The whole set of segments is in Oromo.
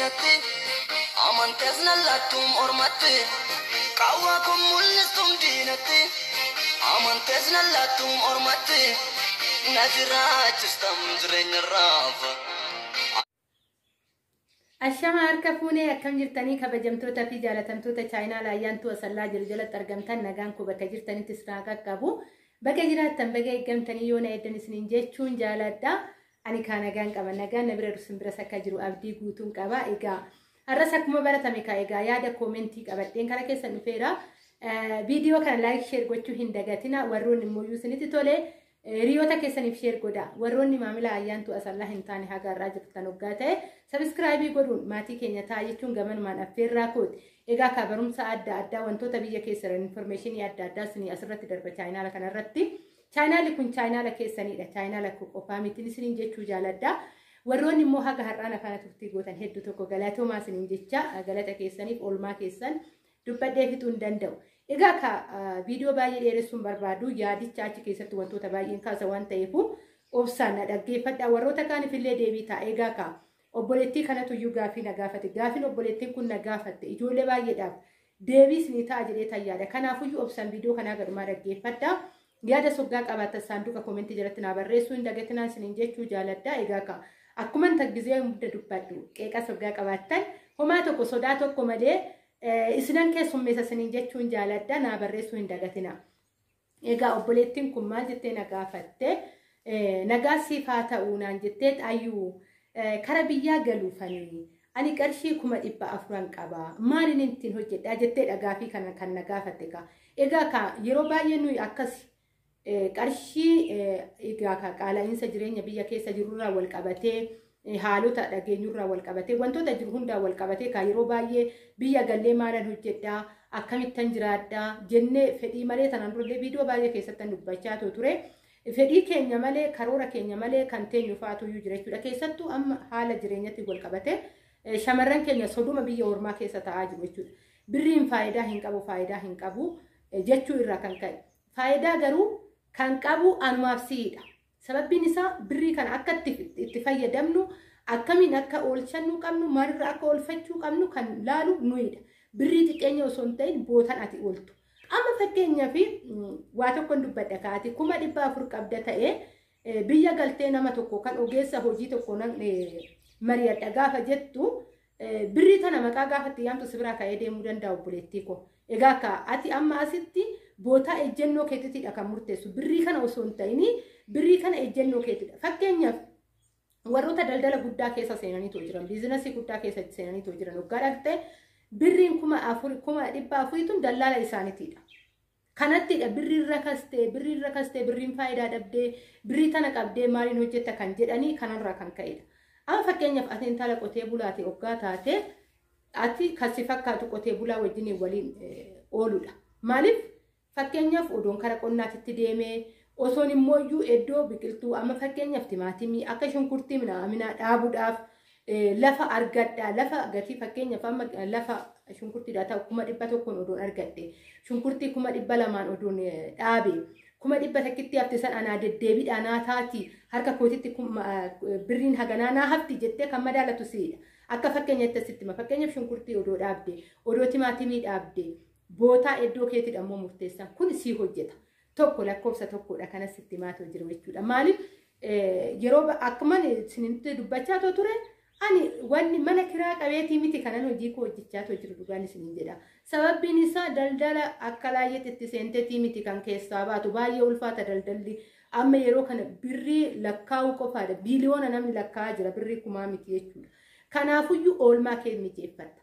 diinatti, amantees nallattuum ormatti, qaawwaa kun mul'istuum diinatti, amantees nallattuum ormatti, na jiraachistam jireenya raafa. Ashama harka fuunee, akkam jirtanii kabajamtoota fi jaalatamtoota chaayinaa Laayyaantuu Asallaa jiru jalatti argamtan? Nagaan koo bakka jirtanitti isin qaqqabu. Baga jiraattan, baga eeggamtanii, yoo na eeddan isiniin jechuun jaaladha. Ani kaa nagaan qaba. Nagaan na bira isin biras akka jiru abdii guutuun qaba. Egaa har'as akkuma baratame kaa egaa yaada koomentii qabadheen kara keessan dhufeera. Viidiyoo kana like, share gochuu hin dagatina. Warroonni immoo isinitti tole hiriyoota keessaniif share godha. Warroonni maamila Ayyaantuu Asallaa hin taane haga irraa jirtan hoggaa ta'e subscribe godhuun maatii keenya ta'a jechuun gamanumaan affeerraa kooti. Egaa kaa barumsa adda addaa, wantoota biyya keessa jiran, information adda addaa isinii asirratti darba chaayinaala kanarratti. Chaayinaalli kun chaayinaala keessanidha. Chaayinaala qofaa miti isiniin jechuu jaaladha. Warroonni immoo haga har'aan afaan turtii gootan hedduu tokko galatoomaa isiniin jecha, galata keessaniif oolmaa keessan dubbadhee fixuu hin danda'u. Egaa ka viidiyoo baay'ee dheeressuun barbaadu, yaadicha achi keessatti wantoota baay'een kaasa waan ta'eef obsaan na dhaggeeffadha. Warroota kaaniif illee deebii ta'a. Egaa ka obboleettii kanatu iyyuu gaafii na gaafate. Gaafiin obboleettiin kun na gaafatte ijoollee baay'eedhaaf deebiis ni ta'a jedhee tayyaadha. Kanaafuyyuu obsaan viidiyoo kanaa gadhumaa dhaggeeffadha. Yaada soggaa qabaattan saanduqa koomentii jalatti naa barreessuu hin dagatinaa isiniin jechuu jaaladha. Egaa ka akkuma taggizee hunda dubbadhu, qeeqa soggaa qabaattan homaa tokko sodaa tokko malee isinan keessummeessa isiniin jechuun jaaladha, naa barreessuu hin dagatina. Egaa obboleettiin kun maal jettee na gaafatte? Nagaa siif haa ta'uu naan jettee, ayyuu kara biyyaa galuufanii ani qarshii 400,000 qaba, maaliin ittiin hojjedhaa jettee gaafii kana kan na gaafatte kaa. Egaa ka yeroo baay'ee nuyi akkas qarshii, egaa ka qaala'iinsa jireenya biyya keessa jirurraa wal qabatee, haalota dhageenyurraa wal qabatee, wantoota jiru hundaa wal qabatee ka yeroo baay'ee biyya gallee maalan hojjedhaa, akkamittan jiraadhaa jennee fedhii malee, tanaan durallee viidiyoo baay'ee keessatti dubbachaa ture. Fedhii keenya malee, karoora keenya malee kan teenyu fa'aatu iyyuu jira jechuudha. Keessattuu amma haala jireenyatti wal qabate shamarran keenya soduma biyya ormaa keessa taa'aa jiru jechuudha. Birriin faayidaa hin qabu, faayidaa hin qabu jechuu irraa kan ka'e. Faayidaa garuu kan qabu anumaaf si'idha. Sababbiin isaa birrii kana akka itti fayyadamnu, akkamiin akka oolchannuu qabnu, maalirra akka oolfachuu qabnu kan laalu nuyidha. Birrii xiqqeenya osoo hin ta'in bootan ati ooltu. Amma fakkeenyaaf waa tokkoon dubbadha, kaati 400,000 qabda ta'ee biyya galtee nama tokko kan ogeessa hojii tokko mari'adha gaafa jettu, birrii tana maqaa gaafa itti yaamtu si biraa ka'ee deemuu danda'a, obboleettii koo. Egaa akka ati amma asitti bootaa ejjennoo keetiitidha kan murteessu. Birrii kana osoo hin ta'in birrii kana ejjennoo keetidha. Fakkeenyaaf warroota daldala guddaa keessa seenaniitu jiran, biizinasii guddaa keessa seenaniitu jiran waggaa dhaqxee birriin 4,000, 400,000 tun dallaala isaaniitiidha. Kanattidha birrii irra kastee, birrii irra kastee, birriin faayidaa dhabdee, birrii tana qabdee maaliin hojjetta kan jedhanii kanarraa kan ka'edha. Amma fakkeenyaaf ati intala qotee bulaate hoggaa taate, ati kan si fakkaatu qotee bulaa wajjin waliin ooludha. Maaliif? Fakkeenyaaf odoon kara qonnaatitti deemee, osoon immoo iyyuu iddoo biqiltuu amma fakkeenyaaf timaatimii akka shunkurtii minaaminaa dhaabuudhaaf lafa argadha, lafa gatii fakkeenyaaf amma lafa shunkurtiidha ta'u 100,000 odoon argadhe, shunkurtii 200,000 odoon dhaabe, 100,000 hafte san anaa deddeebiidha naa taati, harka kootitti birriin haganaa naa hafti jettee kan madaalatu siidha. Akka fakkeenyatti asitti hima, fakkeenyaaf shunkurtii odoo dhaabde, odoo timaatimii dhaabde, bootaa iddoo keetidha immoo murteessan kun sii hojjeta. Tokko lakkoofsa tokkodha kanas sitti himaatoo jiru jechuudha. Maaliif? Yeroo akkuma isinitti dubbachaa ture, ani wanni mana kiraa qabeetii miti kanan hojii koo hojjechaa jiru, dhugaan isiniin jedha. Sababbiin isaa daldala akka laayyeetti itti seenteetii miti kan keessaa baatu, baay'ee ulfaata daldalli. Amma yeroo kana birrii lakkaa'uu qofaadha. Biiliyoona namni lakkaa'aa jira, birrii kumaa miti jechuudha. Kanaafuyyuu oolmaa kee mijeeffatta.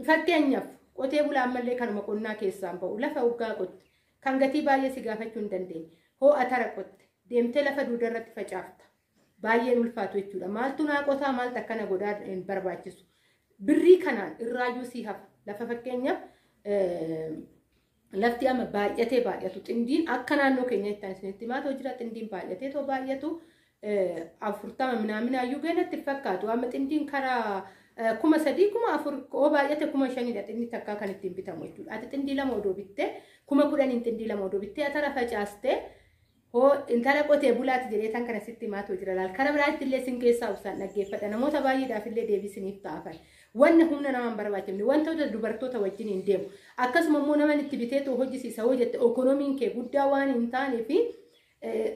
Fakkeenyaaf qotee bulaa ammallee kanuma qonnaa keessaan ba'u lafa hoggaa qotte kan gatii baay'ee si gaafachuu hin dandeenye. Hoo atara qotte deemtee lafa duudarratti facaafta. Baay'een ulfaatu jechuudha. Maaltu naa qotaa, maaltu akkana godhaa hin barbaachisu. Birrii kanaan irraayyuu sii hafa. Lafa fakkeenyaaf lafti amma baay'atee baay'atu xindiin akka naannoo keenyatti isinitti himaa jira, xindiin baay'atee too baay'atu 40 minaaminaayyuu geenatti fakkaatu. Amma xindiin karaa 3,000, 4,000, oo baay'ate 5,000dha xindii takkaa kan ittiin bitamu jechuudha. Ati xindii lama odoo bittee, 10,000n xindii lama odoo bittee atara facaastee Hoo intala qotee bulaati jedhee tan kana sitti himaatu jira laal. Kara biraatti illee sin keessaa obsaan dhaggeeffadha. Namoota baay'eedhaaf illee deebisiniif ta'afan. Wanni humna nama hin barbaachifne wantoota dubartoota wajjin hin deemu. Akkasuma immoo nama itti biteetu hojjisiisa hoo jette okonomiin kee guddaa waan hin taanee fi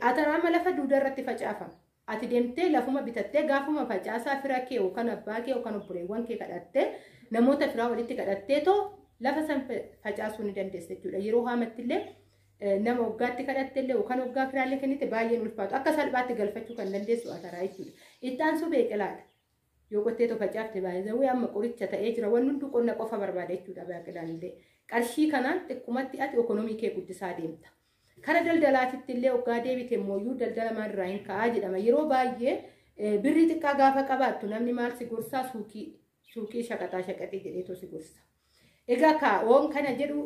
ataraama lafa duudaa irratti facaafama. Ati deemtee lafuma bitattee gaafuma facaasaa fira kee yookaan abbaa kee yookaan obboleewwan kee kadhattee namoota firaa walitti kadhattee too lafa san facaasuu ni dandeessa jechuudha. Yeroo haamatti illee nama waggaatti kadhatte illee yookaan waggaa firaallee kennite baay'een ulfaatu. Akka salphaatti galfachuu kan dandeessu ataraa jechuudha. Itti aansuu beeqilaadha. Yoo qottee too facaafte baay'ee amma qoricha ta'ee jira. Wanni hundi qonna qofa barbaada jechuudha beeqilaan illee. Qarshii kanaan xiqqumatti ati okonomii kee guddisaa deemta. Kara daldalaatitti illee waggaa deebite mooyyuu daldala maalirraa hin ka'aa jedhama. Yeroo baay'ee birrii xiqqaa gaafa qabaattu namni maal si gorsaa suuqii shaqaxaa shaqaxii jedheetoo si gorsa. Egaa kaa'oon kana jedhu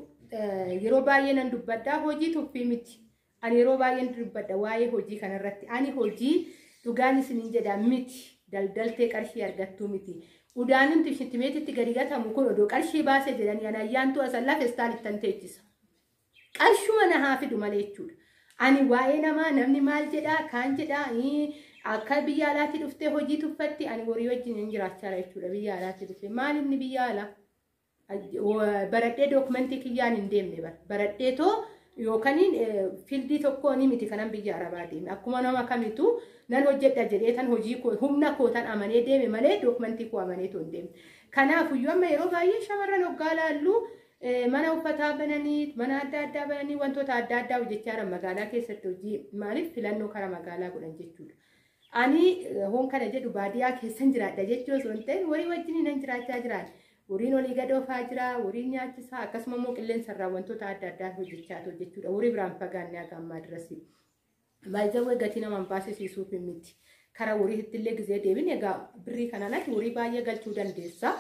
yeroo baay'ee nan dubbadhaa hojii tuffii miti. Ani yeroo baay'ee dubbadha waa'ee hojii kanarratti. Ani hojii dhugaan isiniin jedha miti. Daldaltee qarshii argattuu miti. Udaanin shitimeetitti gadi gatamu kun odoo qarshii baase jedhanii ani ayyaantuu asallaa feestaalittan teechisa. Qarshuma na haa fidu malee jechuudha. Ani waa'ee namaa namni maal jedhaa kaan jedhaa akka biyya alaatti dhuftee hojii tuffatti ani horii wajjin hin jiraachaa jechuudha biyya alaatti dhuftee. Maal inni biyya alaa? Baradhee dookumentii kiyyaan hin deemne baradhee too yookaan fiildii tokko ni miti kanan biyya arabaa deeme. Akkuma nama kamitu nan hojjedha jedhee tan hojii koo humna koo tan amanee deeme malee dookumentii koo amanee too hin deemne. Kanaafuyyuu amma yeroo baay'ee shamarran hoggaa laallu mana uffataa bananii mana adda addaa bananii wantoota adda addaa hojjechaa jiran magaalaa keessatti hojii maaliif filannoo karaa magaalaa godhan jechuudha. Ani hoon kana jedhu baadiyyaa keessan jiraadha jechuu osoo hin ta'in horii wajjin nan jiraachaa jiraan. Horiin olii gad oofaa jira, horiin nyaachisaa akkasuma immoo qilleensarraa wantoota adda addaa hojjechaa jiru jechuudha. Horii biraan fagaannee haga ammaa dirasi. Baay'ee gatii nama hin baasisiisuuf miti. Karaa horiitti illee gizee deebin egaa birrii kanaan ati horii baay'ee galchuu dandeessa.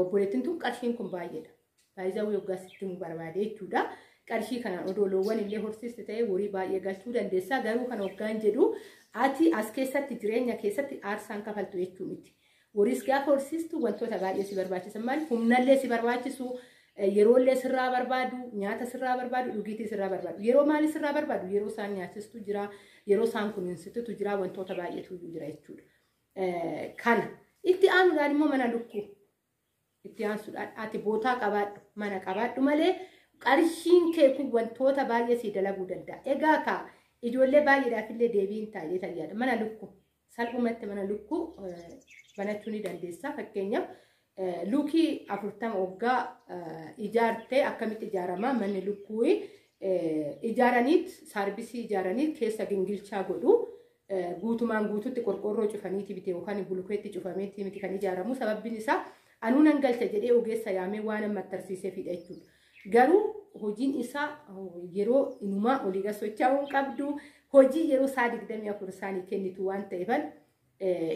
Obboleettiin tun qarshiin kun baay'eedha. Baay'ee waggaa sitti mu barbaade jechuudha. Qarshii kanaan odoo loowwan illee horsiiste ta'ee horii baay'ee galchuu dandeessa. Garuu kan hoggaan jedhu ati as keessatti jireenya keessatti aarsaan kafaltu jechuu miti. Horiis gaafa horsiistu wantoota baay'ee si barbaachisan maal humnallee si barbaachisu yeroollee sirraa barbaadu nyaata sirraa barbaadu dhugiitii sirraa barbaadu yeroo maali sirraa barbaadu yeroo isaan nyaachistu jira yeroo isaan kunuunsitutu jira wantoota baay'eetu jira jechuudha. Kana itti aanuudhaan immoo mana lukkuu itti aansuudhaan ati bootaa qabaadhu mana qabaadhu malee qarshiin kee kun wantoota baay'ee si dalaguu danda'a. Egaa kaa ijoollee baay'eedhaaf illee deebiin taa'ee tayyaadha mana lukkuu salphumatti mana lukkuu banachuu ni dandeessa. Fakkeenyaaf lukkii 40 waggaa ijaartee akkamitti ijaaramaa manni lukkuu ijaaraniit saarbisii ijaaraniit keessa gingilchaa godhu guutumaan guututti qorqorroo cufaniiti bite yookaan bulukeetti cufameeti miti kan ijaaramu. Sababbiin isaa anuu nan galcha jedhee ogeessa yaamee waan amma tarsiisee fidha jechuudha. Garuu hojiin isaa yeroo inumaa olii gad socho'uu hin qabdu hojii yeroo isaa 24 isaanii kennitu waan ta'eefan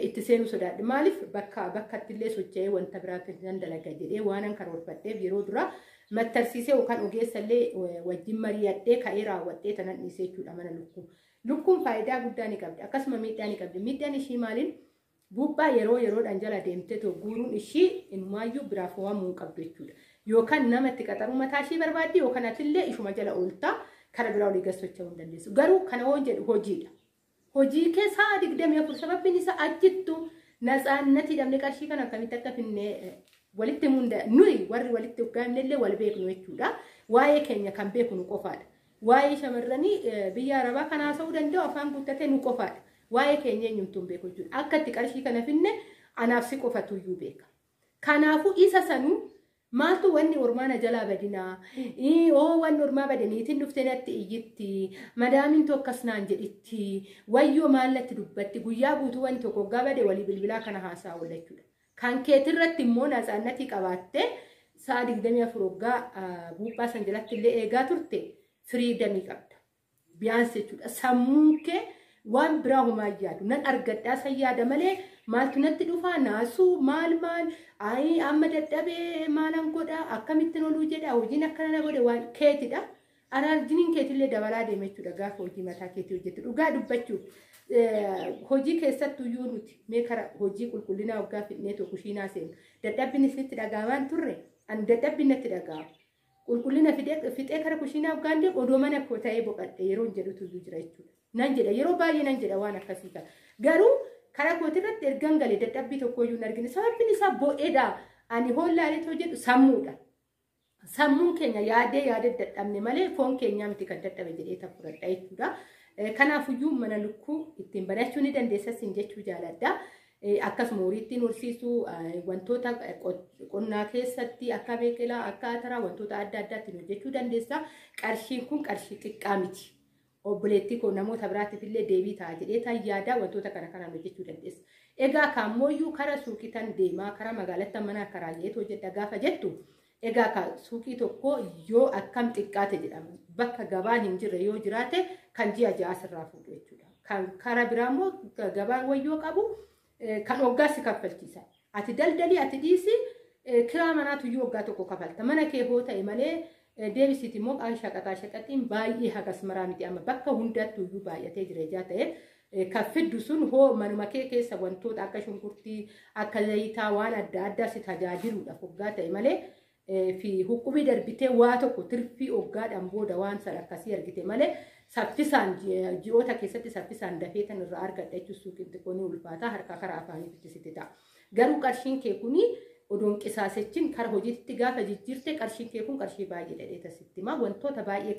itti seenuu sodaadhe. Maaliif bakkatti illee socho'ee wanta biraatti nan dalaga jedhee waan karoorfadheef yeroo dura mattarsiisee yookaan ogeessa illee wajjin mari'adhee ka'ee raawwadhee tanan dhiisee jechuudha mana lukkuu. Lukkuun faayidaa guddaa ni qabdi. Akkasuma miidhaa ni qabdi. Miidhaan ishii maaliin buuphaa yeroo yeroodhaan jala deemtee guuruun ishii inumaayyuu biraaf waamuu hin qabdu jechuudha. Yookaan nama itti qaxaruu mataa ishii barbaaddi yookaan atillee ishuma jala ooltaa kara biraa olii gad socho'uu hin dandeessu. Garuu kana hoon jedhu hojiidha. Hojii keessaa 24 sababbiin isaa achittu natsaannatii dhabne qarshii kana akkamitti akka finnee walitti himuu nuyi warri walitti hoggaamne illee wal beeknu jechuudha. Waa'ee keenya kan beeku nu qofaadha. Waa'ee shamarranii biyya arabaa kan haasa'uu danda'u afaan guuttatee nu qofaadha. Waa'ee keenya eenyumtuu hin beeku jechuudha. Akka itti qarshii kana finne anaaf si qofatu iyyuu beeka. Kanaafuu isa sanuu maaltu wanni ormaa na jalaa badinaa? Oo wanni ormaa badaniitiin dhuftee natti iyyitti. Madaamiin tokkos naan jedhitti. Wayyoo maallatti dubbatti. Guyyaa guutuu wanni tokko hoggaa bade walii bilbilaa kana haasaa oola jechuudha. Kan keetirratti immoo natsaannatii qabaattee sa'a 24 hoggaa buuphaa san jalatti illee eegaa turte firiidamii qabda. Biyaansi jechuudha. Sammuun kee waan biraa homaa yaadu. Nan argadhaa san yaada malee maaltu natti dhufaa naasuu maal maal ayi amma dadhabee maalan godhaa akkamittiin oluu jedhaa hojiin akkana na godhe waan keetidha. Araarjiniin keetillee dabalaa deema jechuudha gaafa hojii mataa keetii hojjettu. Dhugaa dubbachuuf hojii keessattuyyuu nuti mee kara hojii qulqullinaa waggaa fidnee tokko kushiinaa seenu dadhabbiin isinitti dhaga'amaan turre ani dadhabbiin natti dhaga'ama. Qulqullina fixee kara kushiinaa waggaan deemu odoo mana koo ta'ee boqadhe yeroo jedhutu iyyuu jira jechuudha. Nan jedha yeroo baay'ee nan jedha waan akkasii kana. Garuu karaa kootirratti ergan galee dadhabbii tokkoyyuu hin argine. Sababni isaa bo'eedha. Ani hoollaalee jedhu sammuudha. Sammuun keenya yaadee yaadee dadhabne malee foon keenyaa miti kan dadhabe jedhee tan fudhadha jechuudha. Kanaafuyyuu mana lukkuu ittiin banachuu ni dandeessa sin jechuu jaaladha. Akkasuma horii ittiin horsiisuu wantoota qonnaa keessatti akka biqilaa akka ataraa wantoota adda addaa ittiin hojjechuu dandeessa. Qarshiin kun qarshii xiqqaa miti. Obboleettii koo namoota biraatiif illee deebii ta'a jedhee tan yaada wantoota kana kanaan hojjechuu dandeessa. Egaa kaammooyyuu kara suuqii tan deemaa kara magaalatti mana karaa jedhee hojjedha gaafa jettu egaa ka suuqii tokko yoo akkam xiqqaate jedhama bakka gabaan hin jirre yoo jiraate kan ji'a 6 sirraa fuudhu jechuudha. Kan kara biraa immoo gabaan wayyoo qabu kan waggaa si kaffalchiisa. Ati daldalii ati dhiisi kiraa manaatu iyyuu waggaa tokko kafalta. Mana kee hoo ta'e malee deebisiiti immoo shaqaxaa shaqaxiin baay'ee hagas maraa miti amma bakka hundattuu iyyuu baay'atee jira ijaa ta'e kan fiddu sun hoo manuma kee keessa wantoota akka shunkurtii akka zayitaa waan adda addaa si tajaajiluudhaaf waggaa ta'e malee fi huqubii darbitee waa tokko tirfii waggaadhaan booda waan sana akkasii argite malee saffisaan ji'oota keessatti saffisaan dafee tan irraa argadha jechuun suuqiin xiqqoo ni ulfaata harkaa karaa afaaniitti sitti ta'a. Garuu qarshiin kee kuni odoon qisaasechin kara hojiitti gaafa jijjiirte qarshiin kee kun qarshii baay'ee dhadhee tasitti himaa wantoota baay'ee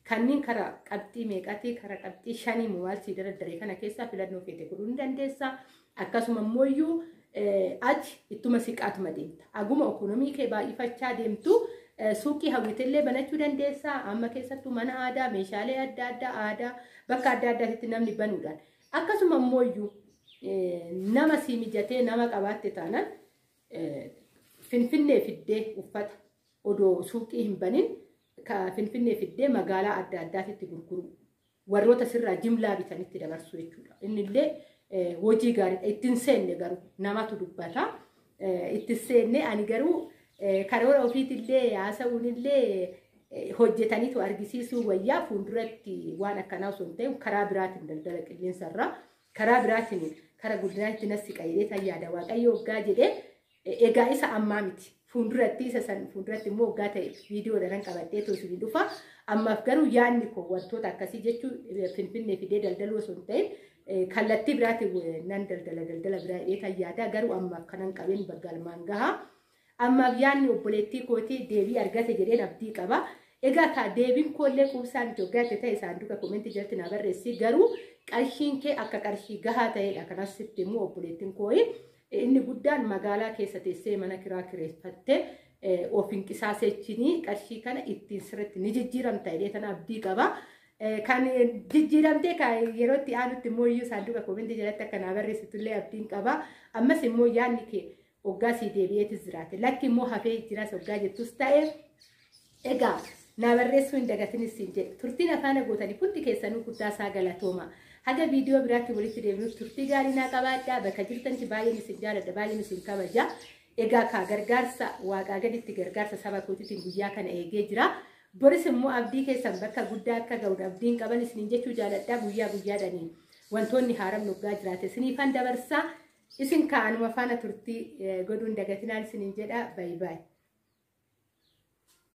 kanneen kara qabxii meeqatii kara qabxii 5 maal sii dardaree kana keessaa filannoo feete godhuu ni dandeessa. Akkasuma immoo ati ittuma siqaatuma deemta. Aguma ekonomii kee baay'ifachaa deemtu suuqii hawwitellee banachuu dandeessa. Amma keessattuu mana aadaa meeshaalee adda addaa aadaa bakka adda addaatti namni banuudhaan. Akkasuma immoo nama sii mijatee nama qabaatte taanaan Finfinnee fiddee uffata odoo suuqii hin banin Finfinnee fiddee magaalaa adda addaatti gurguru warroota sirraa jimlaa bitanitti dabarsu jechuudha. Innillee hojii gaariidha. Ittiin seenne garuu namatu dubbata. Ittiin seenne ani garuu karoora ofiitillee haasa'uunillee hojjetaniitu argisiisuu wayyaa fuulduratti waan akkanaa osoo hin ta'in karaa biraatiin daldala qilleensarraa karaa biraatiin kara guddinaatti nasi qayyadee tan yaada waaqayyo waggaa jedhee egaa isa ammaa miti. Fuulduratti isa san fuulduratti immoo waggaa ta'e viidiyoodhaan qabadhee isin dhufa. Ammaaf garuu yaadni koo wantoota akkasii jechuun Finfinnee fidee daldaluu osoo hin ta'in kallattii biraatiin nan daldala daldala biraa jedhee tan yaada garuu ammaaf kanan qabeen galmaan gaha. Ammaaf yaadni obboleettii kootii deebii argate jedheen abdii qaba. Egaa ka deebiin koollee quubsaa miti waggaa ta'e saanduqa komentii jalatti na barreessi garuu qarshiin kee akka qarshii gahaa ta'edha. Kanas sitti immoo obboleettiin kooyi inni guddaan magaalaa keessa teessee mana kiraa kireeffattee of hin qisaasechinii qarshii kana ittiin sirriitti ni jijjiiramta jedhee tan abdii qaba. Kan jijjiiramtee yeroo itti aanutti immoo iyyuu saanduqa komentii jalatti akka naa barreessitullee abdiin qaba. Ammas immoo yaadni kee waggaa sii deebi'eetis jiraate. Lakki immoo hafee jiras waggaa jettus ta'e egaa naa barreessuu hin dagatinis siin jedhe. Turtiin afaan gootanii hundi keessanuu guddaa isaa galatooma. Haga viidiyoo biraatti walitti deebinuuf turtii gaarii naa qabaadhaa. Bakka jirtanitti baay'een isin jaaladha baay'een isin kabaja. Egaa kaa gargaarsa waaqaa gaditti gargaarsa saba kootiitiin guyyaa kana eegee jira. Boris immoo abdii keessan bakka guddaa akka ga'uun abdiin qaban isiniin jechuu jaaladhaa guyyaa guyyaadhaaniin wantoonni haaram nuggaa jiraate isiniifan dabarsaa. Isin kaa'anuma faana turtii godhuun dagatinaan isiniin jedha. Baay baay.